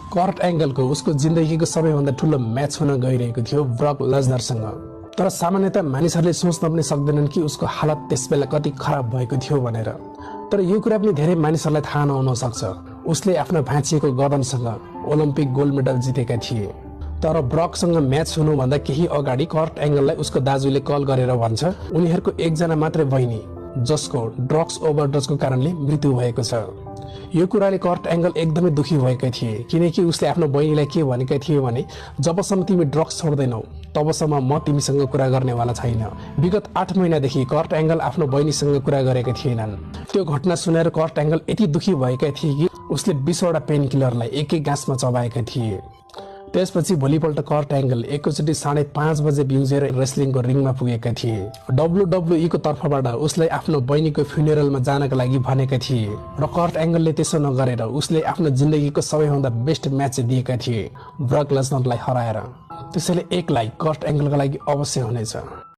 कर्ट एंगलको उसको जिन्दगीको सबैभन्दा ठूलो म्याच हुन गइरहेको थियो ब्रक लेसनरसँग। तर सामान्यतः मानिसहरूले सोच्न पनि सक्दैनन् कि उसको हालत त्यसबेला कति खराब भएको थियो भनेर। तर यो कुरा पनि धेरै मानिसहरूलाई थाहा नहुन सक्छ, उसले आफ्नो भाँचिएको गर्दनसँग ओलम्पिक गोल्ड मेडल जितेका थिए। तर ब्रकसँग म्याच हुनुभन्दा केही अगाडि कर्ट एंगललाई उसको दाजुले कल गरेर भन्छ उनीहरूको एकजना मात्रै बहिनी जसको ड्रग्स ओभरडोजको कारणले मृत्यु भएको छ। यो कुराले कर्ट एंगल एकदमै दुखी भएका थिए, किनकि उसले आफ्नो बहिनीलाई के भनेका थिए भने जबसम्म तिमी ड्रग्स छोड्दैनौ तबसम्म म तिमीसँग कुरा गर्नेवाला छैन। विगत 8 महिनादेखि कर्ट एंगल आफ्नो बहिनीसँग कुरा गरेका थिएनन्। त्यो घटना सुनेर कर्ट एंगल यति दुखी भएका थिए कि उसले 20 वटा पेन किलरलाई एकै गाँसमा चबाएका थिए। त्यसपछि भोलिपल्ट कर्ट एंगल एकैचोटि 5:30 बजे बिउजेर रेस्लिङको रिङमा पुगेका थिए। WWE को तर्फबाट उसलाई आफ्नो बहिनीको फ्युनेरलमा जानका लागि भनेका थिए र कर्ट एंगलले त्यसो नगरेर उसले आफ्नो जिन्दगीको सबैभन्दा बेस्ट म्याच दिएका थिए ब्रक लेसनरलाई हराएर। त्यसैले एक लाइक कर्ट एंगलका लागि अवश्य हुनेछ।